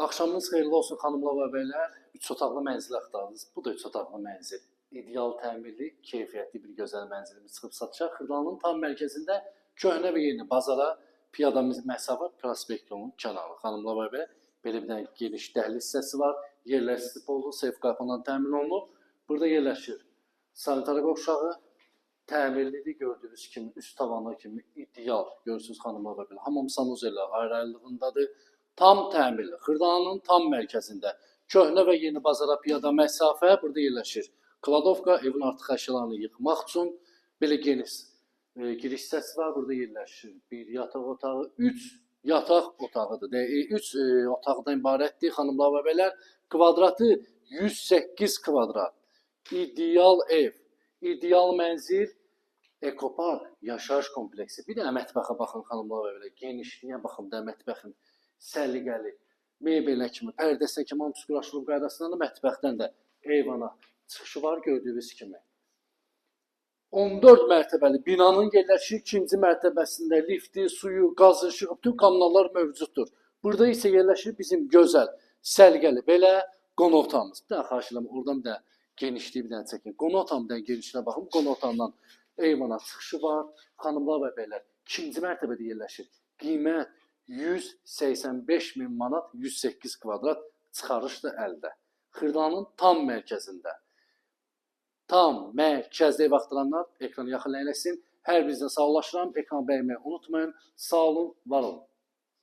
Axşamınız xeyirli olsun xanımlar və bəylər. 3 otaqlı mənzil axtarırdınız. Bu da 3 otaqlı mənzil. İdeal təmirli, keyfiyyətli bir gözəl mənzilimiz çıxıb satışa. Xırdalanın tam mərkəzində köhnə və yeni bazara piyada məsafə, prospekt yolunun kənarı. Xanımlar və bəylər, belə bir dənə geniş dəhliz hissəsi var. Yerlər istif olunub, seyf qapından təmin olunub. Burada yerləşir sanitar qovşağı, təmirlidir, gördüyünüz kimi, üst tavanı kimi ideal. Görürsünüz xanımlar və bəylər. Hamam sanuzellər ayrı-ayrılığındadır. Tam təmirli, Xırdalanın tam mərkəzində. Köhnə və yeni bazara piyada məsafə, burada yerləşir kladovka, evin artıq əşyalarını yığmaq üçün belə geniş giriş hissəsi var. Burada yerləşir bir yataq otağı, 3 yataq otağıdır. 3 otaqdan ibarətdir xanımlar və bəylər. Kvadratı 108 kvadrat. İdeal ev, ideal mənzil, Ekopark yaşayış kompleksi. Bir də mətbəxə baxın xanımlar və bəylər. Genişliyə baxın da mətbəxin səliqəli mebelə kimi, pərdəsinə kimi hamısı quraşdırılıb qaydasında da mətbəxdən də eyvana çıxışı var gördüyünüz kimi. 14 mərtəbəli binanın yerləşir ikinci mərtəbəsində lifti, suyu, qazı, işığı, bütün kommunallar mövcuddur. Burada isə yerləşir bizim gözəl, səliqəli belə qonaq otağımız. Bir dənə xahiş edirəm, oradan bir dənə genişliyi bir dənə çəkin. Qonaq otağının bir dənə genişliyinə baxın. Qonaq otağından eyvana çıxışı var. Xanımlar və bəylər, ikinci mərtəbədə yerləşir. Qiymət 185 min manat, 108 kvadrat, çıxarış da əldə. Xırdalanın tam mərkəzində. Tam mərkəzdə ev axtaranlar ekranı yaxın əyləşsin. Hər birinizlə sağollaşıram. Ekranı bəyənməyi unutmayın. Sağ olun, var olun.